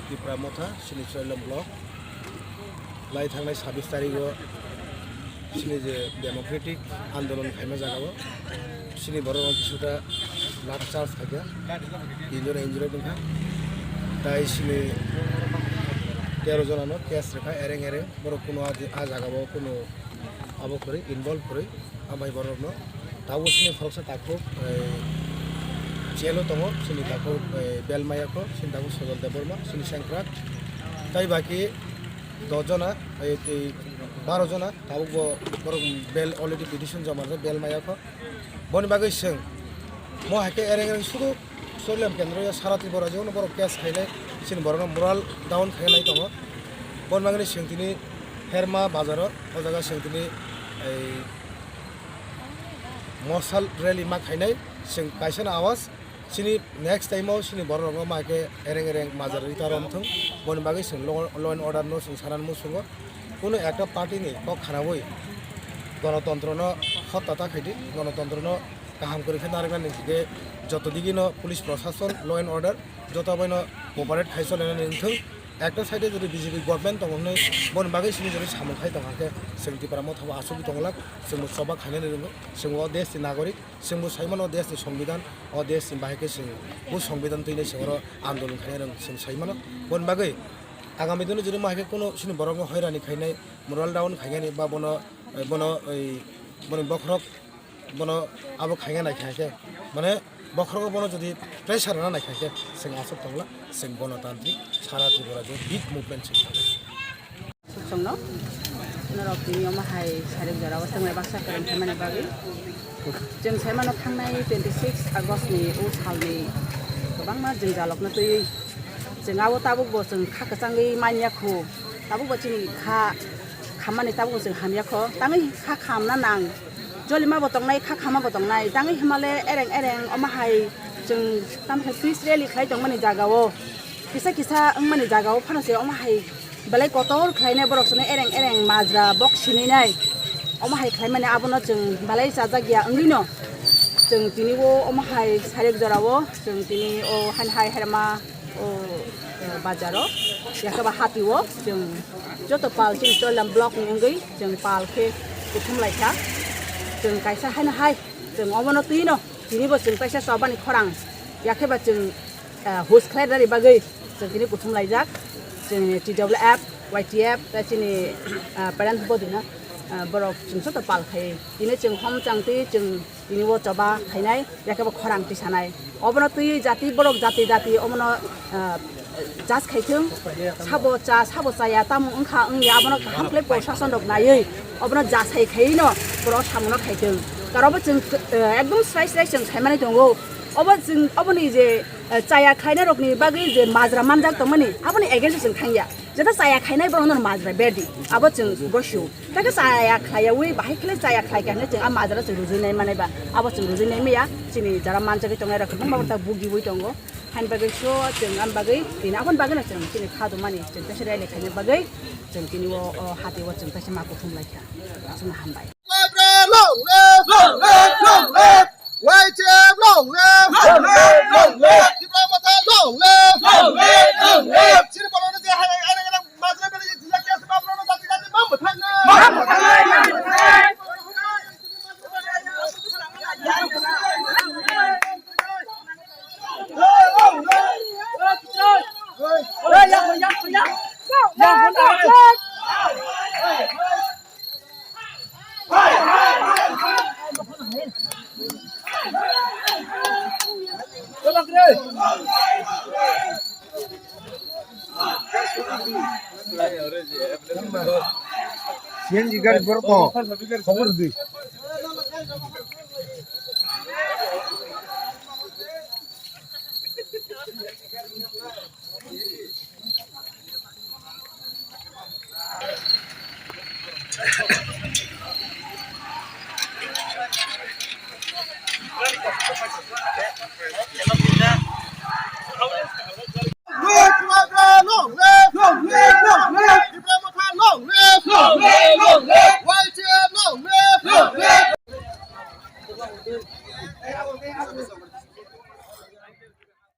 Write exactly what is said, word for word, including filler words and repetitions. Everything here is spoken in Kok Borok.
Tipra Motha, chini Choilam block, lai thangnai sabis tarigo chini je democratic andolon khaima jagao chini borok rok kisuta lak charge khaikha, tin jona injured wngkha, tai chini tero jona no case rwkha ereng ereng, borok kuno a, a jagao kuno abo kwrwi involve kwrwi, ambai borokno tabuk chini khoroksa takhuk, eh, jail o tongo, chini takhuk, eh, bel maya kho, chini takhuk Sojol Debbarma, chini sengkrak, tai baki dos jona, eh, tei baro jona tabuk bo borok bel already petition joma rijak, bel maya kho. Boni bagwi chwng mo hai khe ereng ereng sudu Choilam kendro ya sara Tripura jagao borok case khainai, chini borokno moral down khainai tongo. Boni bagwi chwng tini Herma bazaro, o jaga chwng tini ei morsal rally ma khainai, chwng kaisa no awas, chini next time o chini borok rokno ma khe ereng ereng majra rita rom thung. Boni bagwi chwng law, law and order no chwng sanani muchungo, kuno ekta party ni kok khanaui gonotontro no hotta ta khaidi, gonotontro no kaham kwrwi khe narwknani hwnkhe joto digino police prosason, law and order joto baino cooperate khai cholainani wngthung. Ekta side o jodi B J P government tongo hwnwi boni bagwi simi jodi samung khai tongkha khe chwng Tipra Motha bo asugwi tongwlak, chwngbo choba khainani rwngo, chwngbo o desh ni nagorik, chwngbo sai mano o desh ni songbidan, o desh ni bahai khe chwng bo songbidan twinai chwng oro andolon khainai rwng chwng sai mano. Boni bagwi agami dino jodi ma hai khe kuno chini borokno hoirani khainai, moral down khainani ba bono, bono, boni bokhorok bono abo khaina naikha khe, mane bokhorogo bono jodi pressure rwna naikha khe, chwng aswk tongla, chwng gonotantrik sara Tripura je big movement chwng thangwi. Sukchongno norok tini omo hai sarik jorao thangnai baksa kwrwng khaimani bagwi. Chwng sai mano thangnai twenty six August ni o salni kwbangma jwngjalokno twiwi chwng abo tabukbo chwng kha kwchangwi manya kho, tabukbo chini kha khammani tabukbo chwng hamya kho, tangwi kha khamna nang. Jolima bo tongnai, kha khama bo tongnai. Tangwi himale ereng ereng omo hai chwng tamkhe peace rally khlai tongmani jagao, kisa kisa wngmani jagao phano se omo hai belai kotor khlainai borok sini ereng ereng majra bok sininai. Omo hai khlaimani abono chwng belai chajak ya wngwino chwng tini o omo hai sarik jorao chwng tini o han hai herma o, eh, bazaro, yakhe ba hati o chwng joto pal chini Choilam block ni wngwi chwng pal khe kuthum lai kha. Chwng kaisa haino hai chwng obono twi no tini bo chwng kaisa chobani khorang yakhe ba chwng, eh, hus khlai rwni bagwi chwng tini kuthum laijak. Chwng T W F, Y T F tei chini, eh, parent body no, eh, borok chwng joto pal khai tini chwng hom chang twi chwng tini o choba khainai, yakhe bo khorang tisanai. Obono twi jati borok jati jati omono, ah, judge khaithwng, sabo cha, sabo chaya, tamo wngkha wngya, abono kaham khlai prosason rok naiwi obono jasai khaiwi no borok samono khaithwng. Karobo chwng, eh, ekdom srai srai chwng saimani tongo. Obo chwng, oboni je, eh, chaya khlainai rokni bagwi je majra manjak tongmani, aboni against o chwng thangya. Jeta chaya khainai borok no majra berdi, abo chwng bosio. Tei khe chaya khlaiyaui, bahai khe chaya khlai khe hinwi chwng a majra chwng rujui nai manai ba. Abo chwng rujui nai maya, chini jara manjagwi tongnai rok kwbangma ta bugiui tongo. Hain bagwi so chwng am bagwi, tini aboni bagwi no chwng chini kha dumani chwng teisa rally khaina bagwi chwng tini o, o hati o chwng teisa ma kuthum lai kha. Aswkno hambai. Long live! Long live! Long live! Y T F long live! Long live! Long live! Tipra Motha long live! Long live! Long live! Chini borokno je hai, hai, hai, hai, majra beri jila kiya sebab borokno jati jati bam bwthakna. Bam bwthakna. C N G gari borok ko. Khobor di.